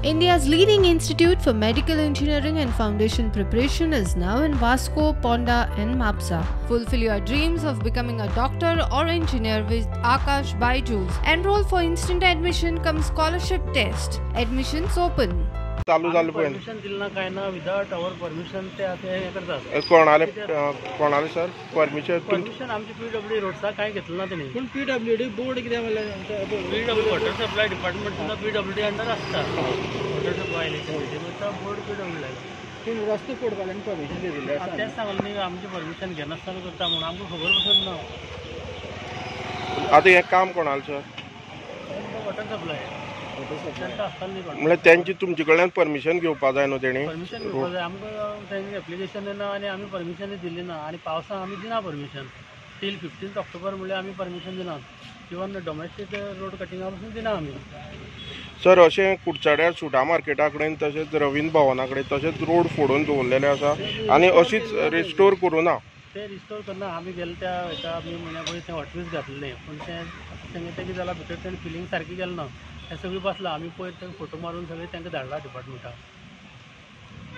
India's leading institute for medical engineering and foundation preparation is now in Vasco, Ponda and Mapsa. Fulfill your dreams of becoming a doctor or engineer with Aakash Byju's. Enroll for instant admission cum scholarship test. Admissions open. चालू जालें पळय. Permission दिलें ना काय ना, without our permission ते आतां हें करतात. कोणाले कोणाले सर परमिशन? परमिशन आमची पीडब्ल्यूडी रोड्सा काय घेतलं ना तेणी. पूण पीडब्ल्यूडी बोर्ड कितें म्हणल्यार? पीडब्ल्यू वॉटर सप्लाय डिपार्टमेंट सुद्दां पीडब्ल्यूडी अंडर आसता. वॉटर सप्लाय तो बोर्ड पीडब्ल्यूडी लायला. पूण रस्तो फोडपाक परमिशन दिल्लें आसा. तेंच सांगलें न्ही, आमचें परमिशन घेनासतना करता म्हणून आमकां खबर पसून ना. आतां हें काम कोणालें सर? वॉटर सप्लाय म्हणल्यार तेंची तुमचे कडल्यान परमिशन घेवपा जाय न्हू तेणी? परमिशन घेवपा जाय आमकां. तेंची एप्लिकेशन ना आनी आमी परमिशन दिल्ली ना आनी पावसान आमी दिना परमिशन. टील 15 ऑक्टोबर म्हणल्यार आमी परमिशन दिना. इवन डोमेस्टीक रोड कटिंगा पसून दिना आमी. सर, अशें कुडचड्यार सुटा मार्केटा कडेन तशेंच रवींद्र भवना कडेन तशेंच रोड फोडून दवरलेले आसा आनी अशीच रिस्टोर करूं ना. ते रिस्टोर करना. आमी गेले त्या हेका मे म्हयन्या पयलीं थंय हॉटमिक्स घातलेलें, पूण तें तेंगे तें कितें जालां, भितर तेणें फिलींग सारकें गेलें ना. हें सगळें बसलां. आमी पयर तेंका फोटो मारून सगळें तांकां धाडला डिपार्टमेंटाक.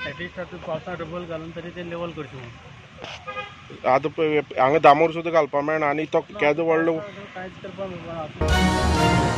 एटलिस्ट आतां पावसान रबल घालून तरी तें लेवल करचें म्हणून. आतां पळय हांगा दामोर सुद्दां घालपाक मेळना आनी तो केदो व्हडलो कांयच करपाक मेळना.